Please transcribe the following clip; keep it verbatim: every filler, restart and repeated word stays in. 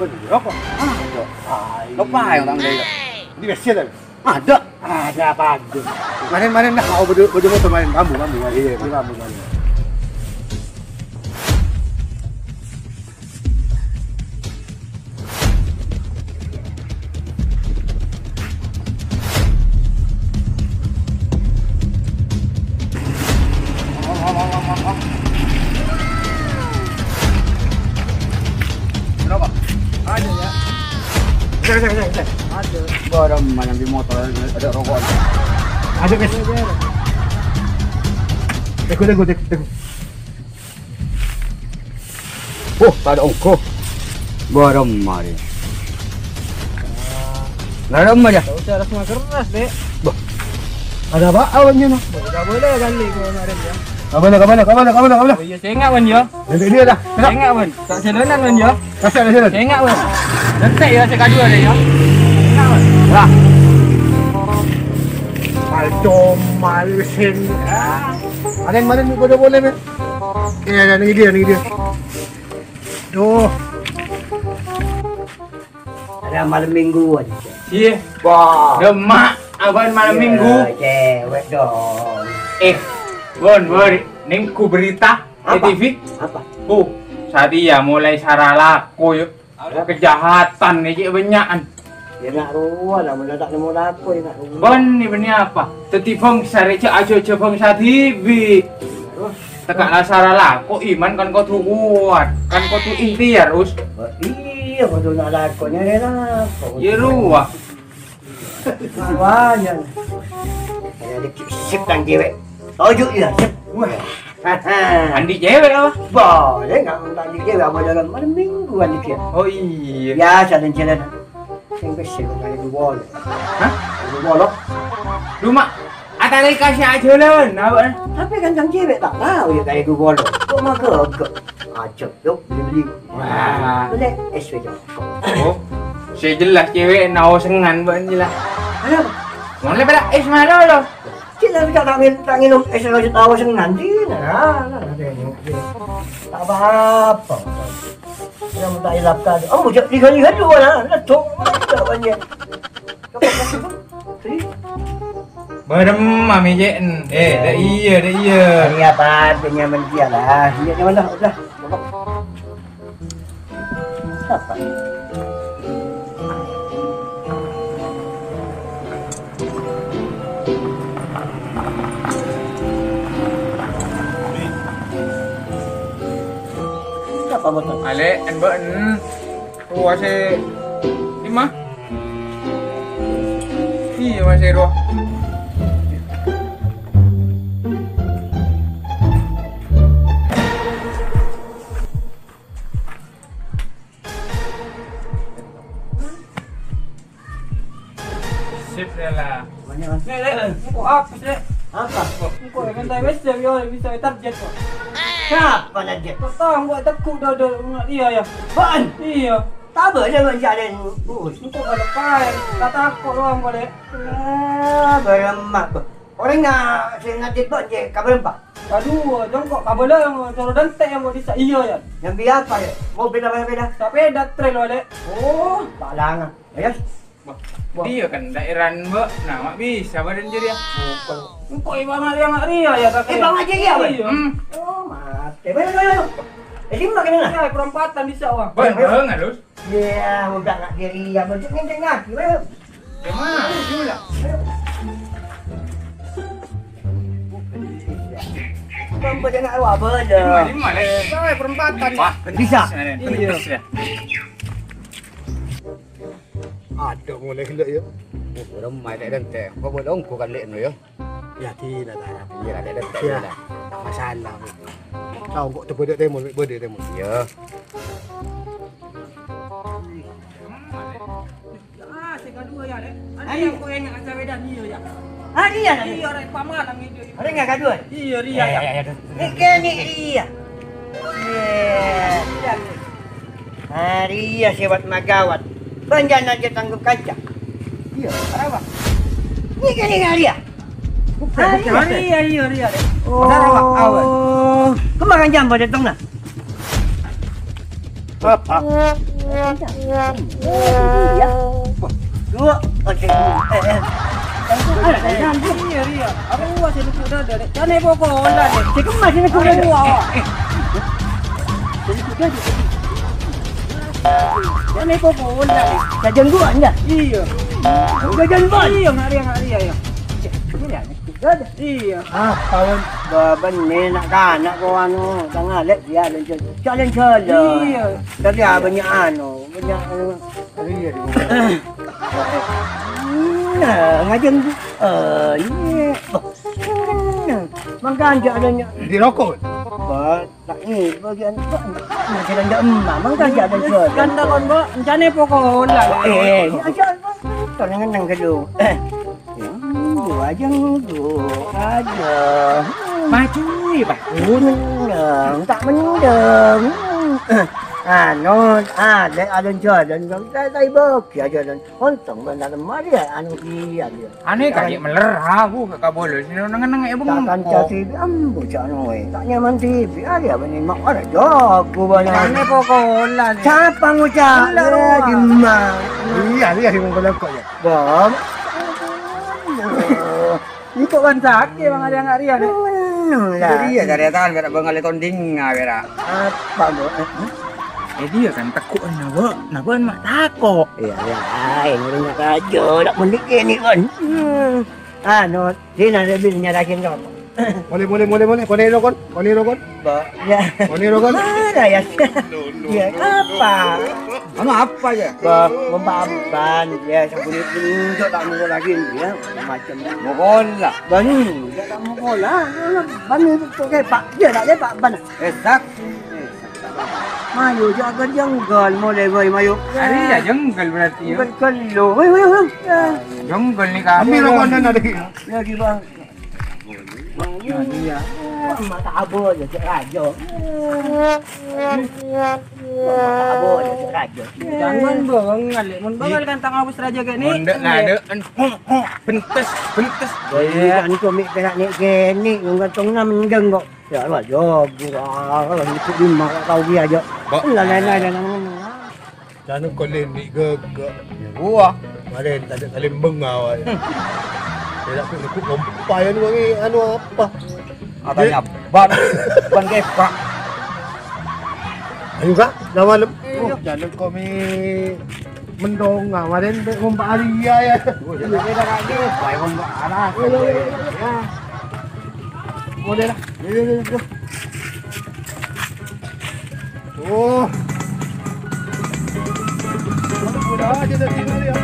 Rokok? Ada. Ai. Lupa ya orang dia. Di W C tapi. Ada. Ada apa aja? Kemarin-kemarin dah, oh, baju, baju motor main bambu, bambu, bambu. Iya, bambu, bambu. Kenapa? Ada ya. Cek, cek, cek, cek. Ada. Barang mana di motor ada rokok. Ada, guys. Tunggu, tunggu, tunggu, tunggu. Oh, tak ada ongkoh. Barang mana? Barang mana? Tahu cara semua keras, Dek. Bah. Ada apa awalnya, no? Enggak boleh kali kalau kemarin ya. Kapan, kapan, kapan, kapan, kapan? Oh, iya, saya enggak, Wan, ya. Nanti dia dah. Saya enggak, Wan. Tak jalanan, Wan, ya. Kasih ada jalan. Saya enggak, Wan. Nanti ya, saya kadu ada ya. Enggak, Wan. Lah. Palco malesin. Ada yang mana nih, bodoh boleh, men? Iya, ada nih dia, nih dia. Duh. Ada malam mingguan. Iya. Wah. Demak, abang malam minggu. Cewek dong. Eh, Bon, Bon, neng ku berita di T V. Apa? Oh, Satya mulai saralako, yuk. Kejahatan nih, cek, banyakan. Ya, nak ruwa lah, mana tak nemu lako, ya, nak ruwa. Bon, ini benih apa? Tadi bangsa, rek, cek aja-aja bangsa dibi. Teka la saralako, iman kan kudu kuat, kan kudu ikhtiar, Us. Iya, kudu nak lakonya, ya, lah. Ya, ruwa. Wah, ya. Ada dikit sip kan cewek. Toju' ya, sip. Wah. Andi' cewek apa? Boleh, nggak minta andi' cewek, apa dalam malam mingguan dikit. Oh, iya. Biasa dan jalan. Yang kecil kan kayak dua bola. Hah? Dua bola. Cuma, atau kasih aja lawan, apa? Tapi kan yang cewek tak tahu ya kayak dua bola. Kok mau gogok? Aja, yuk, beli-beli. Wah. Boleh, es aja. Oh, saya jelas cewek naosengan, Mbak, jelas. Kenapa? Mana pada es mana lo? Cina bisa tak ngin-, tak nginum es, kalau tahu sengan, Cina. Nah, nah, nah, nah, nah. Tak apa-apa. Yang tak ilap tadi. Oh, bujak tiga-tiga dua lah. Nah, cok, mana tidak banyak. Coba kasih tu. Sini. Barem mami cek. Eh, dah iya, dah iya. Hari apa punya mensia lah. Iya, nyaman dah, udah. Coba. Sapa? Sapa motor? Alek, en ba'en. Ruwa se lima. Iya, masih ruwa. Sip, ya lah. Mana, Mas? Nih, Lek. Engko' apa, Lek? Apa? Engko' yang minta W C, yo, bisa target, kok. Siapa target? Kok tahu, engko' tekuk dodol, enggak dia, ya? Apaan? Iya. Tahu, dia menjadi bus. Engko' pada kain. Kata aku doang, kok, Lek. Ah, barang mak, kok. Orang nggak, saya ngadit, kok, je, kabar empat. Aduh, jongkok kabel yang coro dante yang mau disa iya ya. Yang beli apa ya? Mobil apa sepeda? Sepeda trail, Lek. Oh, palangan. Ayo. Wah, wah. Dia kan daerah Mbak, nah, mak bisa badan jadi ya. Bukan. Engko' Bang Ari yang Ari ya, ya, tapi. Eh, Bang Aji ya, Bang? Iya. Hmm. Oh, mati. Ayo, ayo, ayo. Eh, sini makan lah. Ya, perempatan bisa, Bang. Bang, Bang, harus. Iya, udah nggak diri ya, mau ngenteng lagi, ayo. Gimana? Ayo, ayo. Bang, pada nak apa aja? Lima, lima, Lek. Saya perempatan. Wah, bisa. Iya. Bisa, ya. Aduh, mulai gila ya. Belum main dan teh. Kok boleh ongko kan, Lek, no, ya? Ya, tidak, tidak. Iya, ada, ada, ya. Tidak masalah. Tahu kok tuh beda temon, beda temon. Iya. Ah, saya kedua ya, Lek. Ayo. Aku enak aja beda dia ya. Ah, dia lagi. Iya, Rek, pamalang itu. Ada nggak kedua? Iya, dia ya. Ya, ya, ya. Ini kene iya. Iya. Hari ya sewat magawat. Banjana aja tanggup kaca. Iya, apa? Ini kene hari ya. Bukan, bukan, bukan. Iya, iya, iya. Oh. Kemarin jam pada tengah. Apa? Iya. Dua. Oke. Eh, eh. Iya, iya. Aku masih lucu dada, Dek. Jane pokola, Dek. Cek masih lucu dada. Jane pokola, Dek. Jajan gua, enggak? Iya. Jajan gua. Iya, ngari, ngari, iya. Cek, ini ya. Iya. Ah, kawan. Ba-, benne na'-kana' ko anu, tang alè' dia lenco-, jalan-jalan. Iya. Tapi apa nya anu, banyak anu. Tapi iya di rumah. Nah, ngajeng, eh, ini. Nah, mangkana adanya. Di rokok. Ba-, Tak, eh, bagian, Pak, masih ada emak, mang kerja ada jual. Kan takon, Mbok, encane pokola. Eh, eh, aja, Pak. Tolong neng dulu. Eh, dua aja, dua aja. Maju, Pak. Mendem, tak mendem. Anu, ada, ada jual, dan saya, saya bagi aja, dan Ontong bân lalem marè, anu, iyâ, iyâ. Anu, kajè' meller, aku ka kabâlâ, sè neng-enneng è bengko. Kakan cacit, ambu, ca'na ngoè. Ta' nyaman dhibi', arèya bânnè ma' ora jago bâ'na. Anu, pokola, nih. Sapa ngoca'? Meller, iyâ, wah. Dimma. Iyâ, iyâ, sè ngoca' kok, yâ. Bâ. Engko' bân sakè', Bang, arèya nga' rèya, nih. Ngono, lah. Iyâ, carètana, bârâ' bângal è tondingnga, bârâ'. Apa, Mbok? Eh, eh? Eh, dia kan tako' napa? Napa ma' tako'? Iyâ, iyâ, aèng orèng raja, dak mendek ini, kan. Hmm. Anu, sini ada bilnya rajin, kan. Molè, molè, molè, molè. Konè ro, kon. Konè ro, kon. Ba, ya. Konè ro, kon. Mana, ya? Ya, apa? Anu apa, ya? Ba, ngompa abban, ya, sabun itu, tak mau lagi, ya, macam. Mokola. Bani, ya, tak mokola. Bani, itu kayak Pak, dia tak ada Pak Ban. Esak. Mayu, jaga jenggal, mulai, boy, mayu. Arèya jenggal berarti, ya. Jenggal kello. Woi, woi, woi. Ya. Jenggal nih, Kak. Ambil rokokan ada. Lagi, Bang. Nah, iya. Mata abo aja, cek raja. Mata abo aja, cek raja. Jangan bengong, ngalih. Mun bengong kan tang awis raja kayak ini. Mondek, ngadek, en-, bentes, bentes. Jadi, kan, cumi kena nih, gini, nggak tong nam, enggak, kok. Ya Allah, jogi, ah, itu di mana tau dia aja. Mbok. Lah, lah, lah, lah, lah, lah. Janu kolin di gege. Wah. Kemarin tadi saling bengawai. Tidak aku ikut lompa ya, anu, anu apa? Katanya ban, ban kepak. Ayo, Kak, udah malam. Iya. Oh, janu komi mendong, kemarin dek ngompa alia ya. Oh, jangan beda lagi. Baik, ngompa arah. Iya, iya, iya. Ya. Udah lah. Iya, iya, iya. Oh. Udah aja dari sini ya.